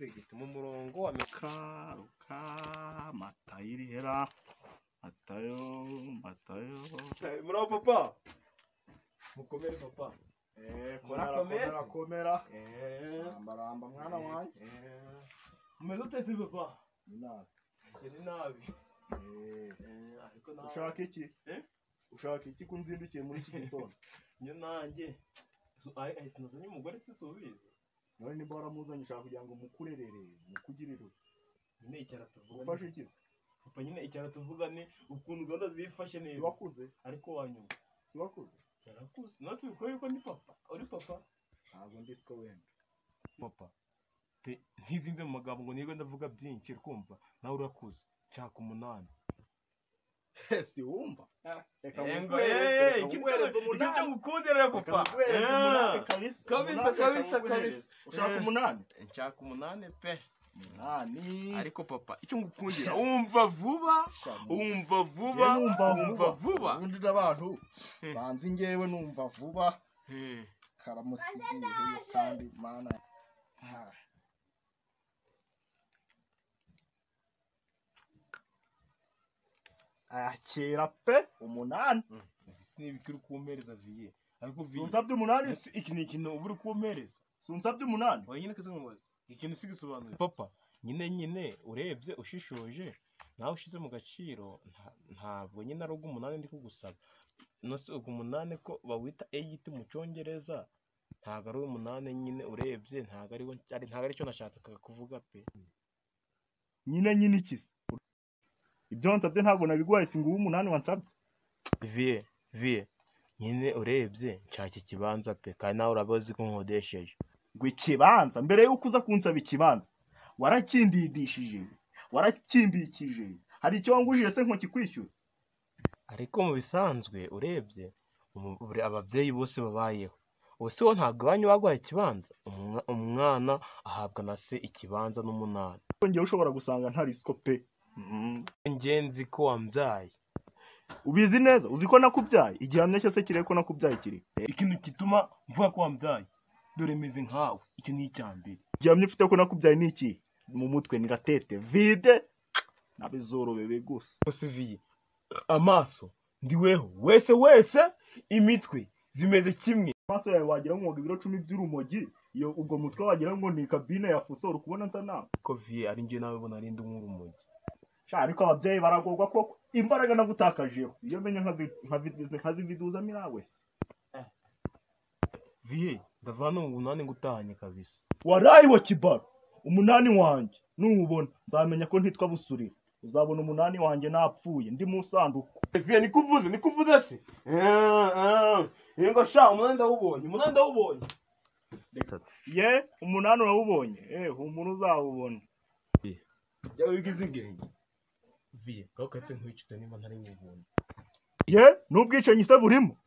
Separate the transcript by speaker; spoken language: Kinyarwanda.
Speaker 1: Perfect mu murongo wa
Speaker 2: Karuka Matayo irihera Matayo Matayo.
Speaker 1: Muraho papa. Mukomere papa.
Speaker 2: Komera komera komera. Ramba ramba mwana wanjye.
Speaker 1: Umeze ute se papa?
Speaker 2: Ni nabi.
Speaker 1: Ni nabi. Ariko nawe
Speaker 2: ushaka iki? Ushaka iki ko nzindukiye muri iki gitondo?
Speaker 1: Njye nanjye sinazanye umugore se subizi.
Speaker 2: None nimba waramuzanye ushaka kugira ngo mukurerere mukugirire.
Speaker 1: Nyine icyara tuvuga.
Speaker 2: Ufashe iki?
Speaker 1: Papa nyine icyara tuvuga ni ukuntu gahunda zifashe neza.
Speaker 2: Si wakuze?
Speaker 1: Ariko wanyuma.
Speaker 2: Si wakuze?
Speaker 1: Yarakuze. Nose bikora yuko ni papa. Uri papa?
Speaker 2: Ntabwo ndi siko wenda.
Speaker 1: Papa. Pe ntizinze mu magambo ngo nigo ndavuga byinshi kumva nawe urakuze. Nshaka umunani.
Speaker 2: Si wumva? Reka nguhereze umunani.
Speaker 1: Icyo ngukundira papa.
Speaker 2: Kabisa
Speaker 1: kabisa kabisa.
Speaker 2: Ushaka umunani?
Speaker 1: Nshaka umunani pe.
Speaker 2: Umunani.
Speaker 1: Ariko papa icyo ngukundira wumva vuba, wumva vuba, wumva vuba.
Speaker 2: Ubundi n'abantu banzi ngewe numva vuba. Karamusigiye kandi mana. Akira pe umunani.
Speaker 1: Sinibikiri kumpereza viye. Ariko viye.
Speaker 2: Sunsabye umunani
Speaker 1: iki ni ikintu uburi kumpereza.
Speaker 2: Sunsabye umunani.
Speaker 1: Oya nyine kazamubaza. Ikintu sigisobanuye. Papa nyine nyine urebye ushishoje nawe ushize mu gaciro ntabwo nyine ari umunani ndi kugusaba. Nose umunani ko bawita 8 mu cyongereza ntabwo ari umunani nyine urebye ntabwo ari cyo nashatse kuvuga pe.
Speaker 2: Nyine nyine ikisi. Ibyo wansabye ntabwo nabiguhaye singuha umunani wansabye.
Speaker 1: Viye viye nyine urebye nshaka ikibanza pe kandi nawe urabazi ko nkodesheje.
Speaker 2: Ngo ikibanza mbere yuko uza kunsaba ikibanza warakindidishije warakimbikije hari icyo wangujije se nko kikwishyura.
Speaker 1: Ariko mu bisanzwe urebye ababyeyi bose babayeho ubuse wo ntabwo iwanyu baguhaye ikibanza umwana ahabwa na se ikibanza n'umunani.
Speaker 2: Ngewe ushobora gusanga nta risiko pe.
Speaker 1: Ngenzi ko wambyaye.
Speaker 2: Ubizi neza uzi ko nakubyaye igihamya cyose kire ko nakubyaye kiri.
Speaker 1: Ikintu gituma mvuga ko wambyaye dore meze nkawe icyo ni icyambere.
Speaker 2: Igihamya ufite ko nakubyaye ni iki? Mu mutwe ni ratete vide nabizorobebe gusa.
Speaker 1: Viye amaso ndiweho wese wese imitwe zimeze kimwe.
Speaker 2: Amaso yawe wagira ngo ibiro 10 by'urumogi iyo ubwo mutwe wagira ngo ni kabine ya fusoro kubona nsa nawe.
Speaker 1: Ko viye ari nje nawe bona arindi nk'urumogi.
Speaker 2: Sha ariko ababyeyi baragorwa koko imbaraga nagutakajeho iyo menya nkazividuza mirawe se.
Speaker 1: Viye ndavana umunani ngutahanye kabisa.
Speaker 2: Warayi wa kibaro umunani wanjye nuwubona nzamenya ko ntitwa busurira uzabona umunani wanjye napfuye ndi mu sanduku.
Speaker 1: Viye nikuvuze nikuvuze se. Ngo sha umunani ndawubonye umunani ndawubonye.
Speaker 2: Ye umunani urawubonye humura uzawubona.
Speaker 1: Ya wigize ingenge. Viye gakatse nkwicuta nimba ntari wubonye.
Speaker 2: Ye nubwicanyi se burimo.